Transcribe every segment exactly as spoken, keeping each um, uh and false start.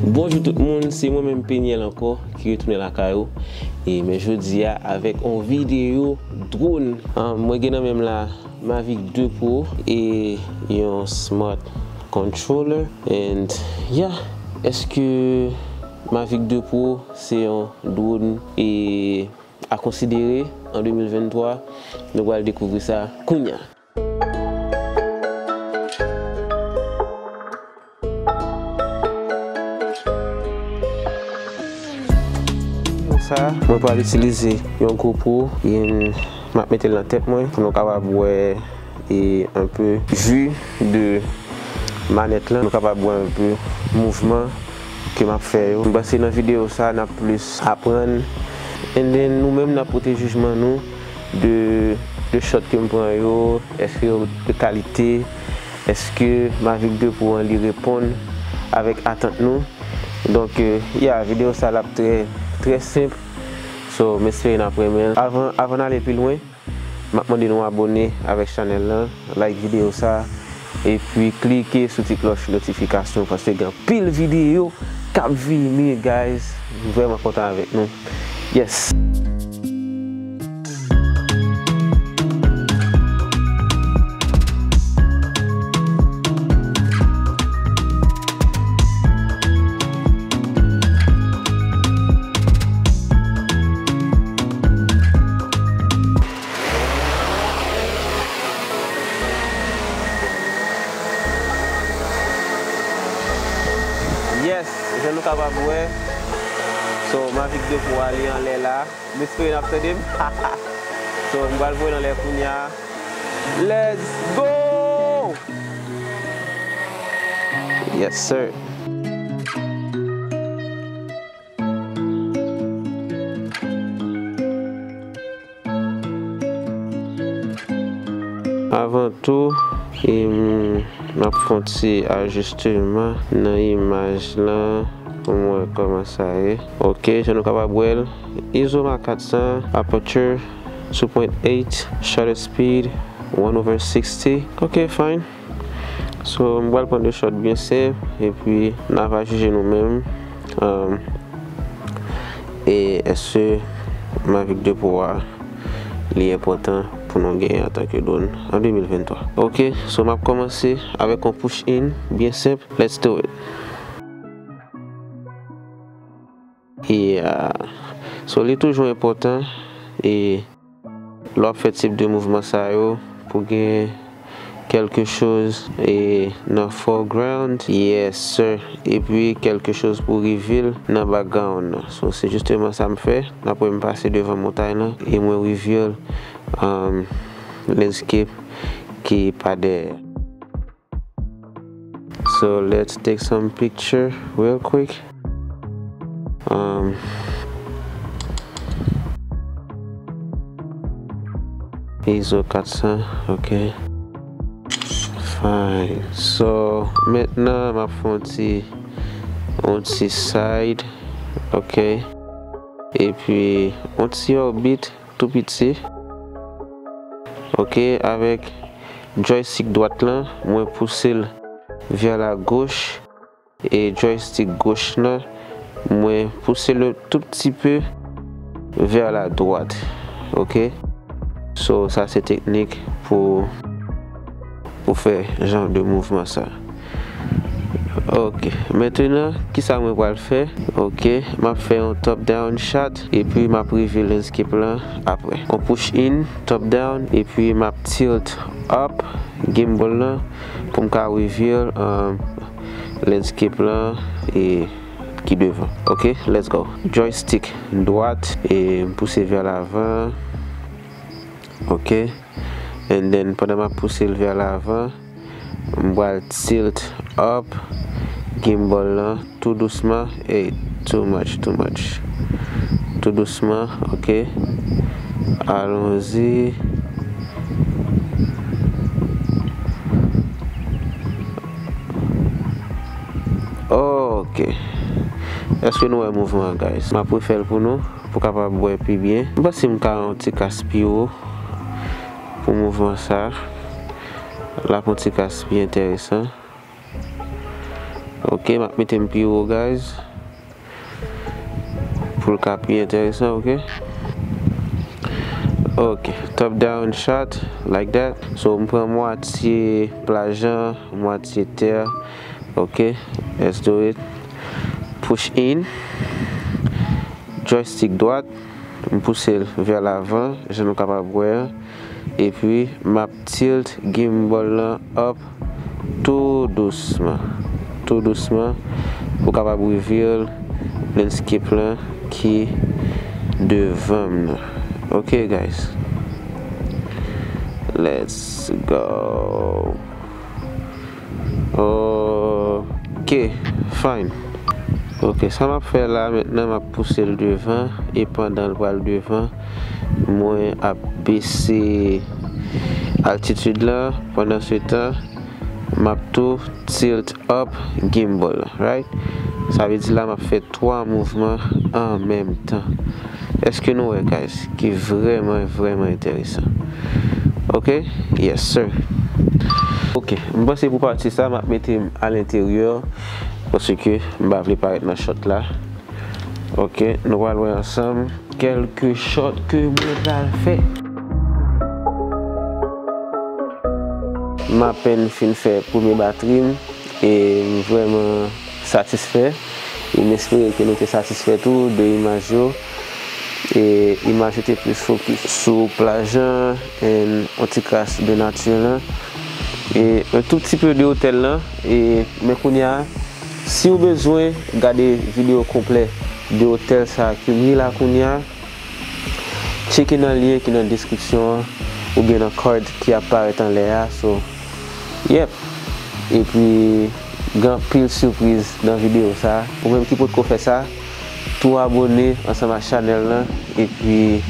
Bonjou tout moun, se mwen menm Peniel ankò ki retounen lakay ou. E men jodi a avèk yon videyo drone. Ah, mwen gen nan men m la Mavic de Pro e yon smart controller. And yeah, èske Mavic de Pro se yon drone e a konsidere an de mil venntwa? Nou pral dekouvri sa kounya. Sa, mwen pral itilize yon GoPro, e m ap mete l nan tèt mwen pou nou kapab wè e un peu vue de manèt lan, nou kapab wè un peu mouvman ke m ap fè yo. M panse nan videyo sa, n ap plis aprann. And then, nou menm, n ap pote jijman nou de, de shot ke m pran yo, èske yo de kalite, èske Mavic de Pro an li reponn avèk atant nou. Donk, euh, yeah, videyo sa l ap trè, trè senp. So, m espere n ap renmen l. Avan, avan n ale pi lwen, m ap mande nou abòne avèk chanèl lan, like videyo sa, epi klike sou ti klòch notifikasyon paske gen anpil videyo k ap vini, guys. M vrèman kontan avèk nou. Yes! Yes, jan nou kapab wè, so, Mavic de Pro a li anlè la. M espere n ap tande m. So, m pral voye l anlè kounya. Let's go! Yes, sir. Avan tou, em, m ap fè yon ti ajisteman nan imaj lan pou m wè kòman sa ye. Ok, jan nou kapab wè l, Izoma kat san, aperture two point eight, shutter speed one over sixty. Ok, fine. So, m pral pran de shot byen senp, epi n a va jije nou menm, um, e èske Mavic de Pro a li enpòtan pou nou genyen antanke drone an de mil venntwa. Ok, so m ap kòmanse avèk yon push in byen senp. Let's do it. Yeah. So, li toujou enpòtan, e lè w ap fè tip de mouvman sa yo, pou gen kèlke choz e nan foreground, yes sir, epi kèlke choz pou reveal nan background nan. So, se jisteman sa m fè. N ap wè m pase devan montay lan e mwen reveal, um, landscape ki pa dèyè. So let's take some picture real quick. Um, Izo kat san, ok. Fine. So, mentnan, m ap fè yon ti, yon ti side, ok. Epi, yon ti orbit tou piti. Ok, avèk joystick dwat lan, mwen pouse l vers la gauche. E joystick goch lan, mwen pouse l un tout petit peu vers la droite. Ok? So, sa se teknik pou, pou fè jan de mouvman sa. Ok. Mentnan, kisa mwen pral fè? Ok. M ap fè yon top down shot, epi m ap reveal landscape lan apre. On push in, top down, epi m ap tilt up gimbal lan pou m ka reveal, um, landscape lan e ki devan. Ok, let's go. Joystick dwat e m pouse vers l'avant. Ok. And then, pandan m ap pouse l vers l'avant, m pral tilt up gimbal lan tou dousman. Ey, too much, too much. Tou dousman, ok. Allons-y. Ok. Èske nou wè mouvman an, guys? M ap refè l pou nou, pou kapab wè pi byen. M panse m ka yon ti kas pi wo pou mouvman sa. L ap yon ti kas pi enteresan. Ok, m ap mete m pi wo, guys. Pou l ka pi enteresan, ok? Ok, top down shot, like that. So, m pran mwatye plaj lan, mwatye tè, ok? Let's do it. Push in. Joystick dwat, m pouse l vè lavan, jan nou kapab wè an. Epi, m ap tilt gimbal lan up tou dousman, tou dousman, pou kapab reveal landscape lan ki devan m nan. Ok, guys. Let's go. Ok, fine. Ok, sa m ap fè la mentnan, m ap pouse l devan, e pandan l pral devan, mwen ap bese altitid lan. Pandan se tan, m ap tou tilt up gimbal lan, right? Sa vle di la, m ap fè twa mouvman an menm tan. Èske nou wè, guys, ki vrèman, vrèman enteresan? Ok? Yes, sir. Ok, m panse pou pati sa, m ap mete m alenteryè, paske m pa vle parèt nan shot la. Ok, nou pral wè ansanm kèlke shot ke mwen pral fè. M apèn fin fè premye batri m, e m vrèman satisfè. E m espere ke nou te satisfè tou de imaj yo. E imaj yo te plis fokis sou plaj lan and yon ti kras de nati lan. E yon tout ti pe de otèl lan. E, men kounye a, si w bezwen gade videyo konplè de otèl sa a ke m ye la kounye a, tcheke nan lyen ki nan deskripsyon an oubyen nan card ki ap parèt anlè a. So, yep. Epi, gen anpil sipriz nan videyo sa a. Ou menm ki potko fè sa, tou abòne ansanm ak chanèl lan, epi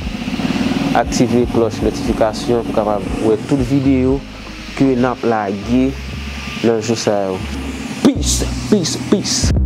aktive klòch notifikasyon pou kapab wè tout videyo ke n ap lage nan jou sa yo. Peace, peace, peace.